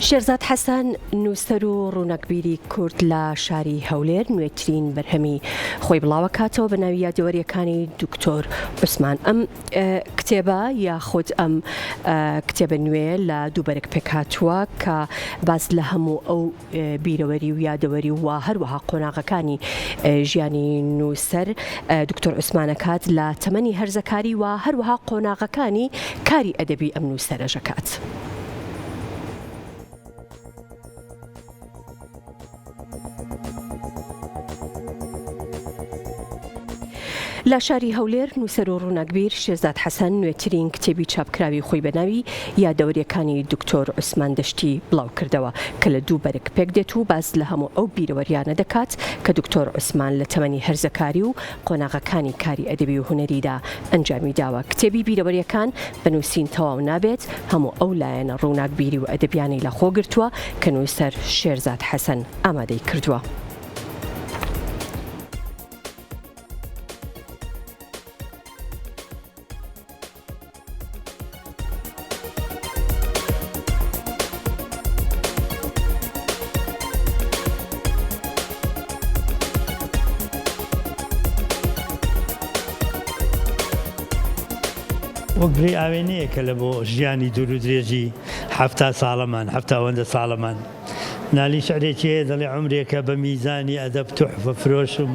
شێرزاد حەسەن، نووسەر و ڕووناکبیری کورد لە شاری هەولێر نوێترین بەرهەمی خۆی بڵاوەکاتەوە بە ناوی یادەوەرییەکانی دکتۆر عوسمان. ئەم کتێبە یاخود ئەم کتێبە نوێ لە دوو بەرگ پێکهاتووە کە باس لە هەموو ئەو بیرەوەری و یادەوەری و هەروەها قۆناغەکانی ژیانی نووسەر دکتۆر عوسمان ئەکات لە تەمەنی هەرزەکاری و هەروەها قۆناغەکانی کاری ئەدەبی ئەم نووسەرەش ئەکات. لە شاری هەولێر نووسەر و ڕووناکبیر شێرزاد حەسەن نوێترین کتێبی چاپکراوی خۆی بە ناوی یادەوەرییەکانی دکتۆر عوسمان دەشتی بڵاوکردەوە کە لە دوو بەرگ پێکدێت و باس لە هەموو ئەو بیرەوەرییانە دەکات کە دکتۆر عوسمان لە تەمەنی هەرزەکاری و قۆناغەکانی کاری ئەدەبی و هونەریدا ئەنجامی داوە. کتێبی بیرەوەرییەکان بە نووسین تەواو نابێت، هەموو ئەو لایەنە ڕووناکبیری و ئەدەبیانەی لە خۆ گرتووە کە نووسەر شێرزاد حەسەن ئامادەی کردووە. وەک برێی ئاوێنەیەکە لە بۆ ژیانی دوور و درێژی 70 ساڵەمان، 70 ئەوەندە ساڵەمان. نالی شعرێکی هەیە دەڵێ عومرێکە بە میزانی ئەدەب توحفە فرۆشم،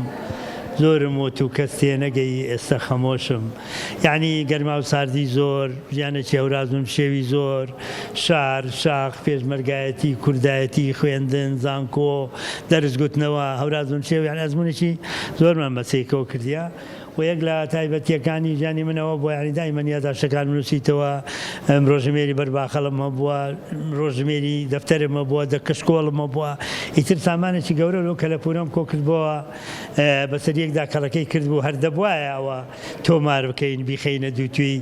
زۆرم وت و کەس تێنەگەیی ئێستە خەمۆشم. یەعنی گەرما و ساردی زۆر، ژیانێکی هەوراز و نشێوی زۆر، شار، شاخ، پێشمەرگایەتی، کوردایەتی، خوێندن، زانکۆ، دەرس گوتنەوە، هەوراز و نشێو یەعنی ئەزموونێکی زۆرمان بە سێکەوە کردیە و یەک لە تایبەتییەکانی ژیانی من ئەوە بووە یەعنی دایمەن یاداشتەکانم نووسیتەوە، ڕۆژژمێری بەر باخەڵم هەبووە، ڕۆژژمێری دەفتەرم هەبووە، دە کەشکۆڵم هەبووە، ئیتر سامانێکی گەورە لەو کەلەپوورەم کۆ کردبۆوە بەسەر یەکدا کەڵەکەی کردبوو، هەر دەبوایە ئەوە تۆمار بکەین بیخەینە دووتوێی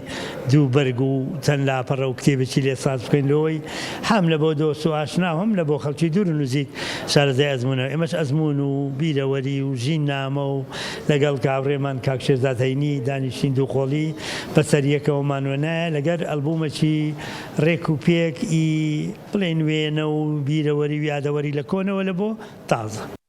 دوو بەرگ و چەند لاپەڕە و کتێبێکی لێ ساز بکەین لۆی هەم لە بۆ دۆست و ئاشنا و هەم لە بۆ خەڵکی دوور و نزیک شارەزای ئەزموونە ئێمەش ئەزموون و بیرەوەری و ژیننامە و لەگەڵ هاوڕێمان کاک شێرزاد هەینی دانیشتین دووقۆڵی بەسەر یەکەوەمان وەنایە لەگەر ئەلبوومەکی ڕێک و پێک ئی بڵێین وێنە و بیرەوەری و یادەوەری لە کۆنەوە لە بۆ تازە.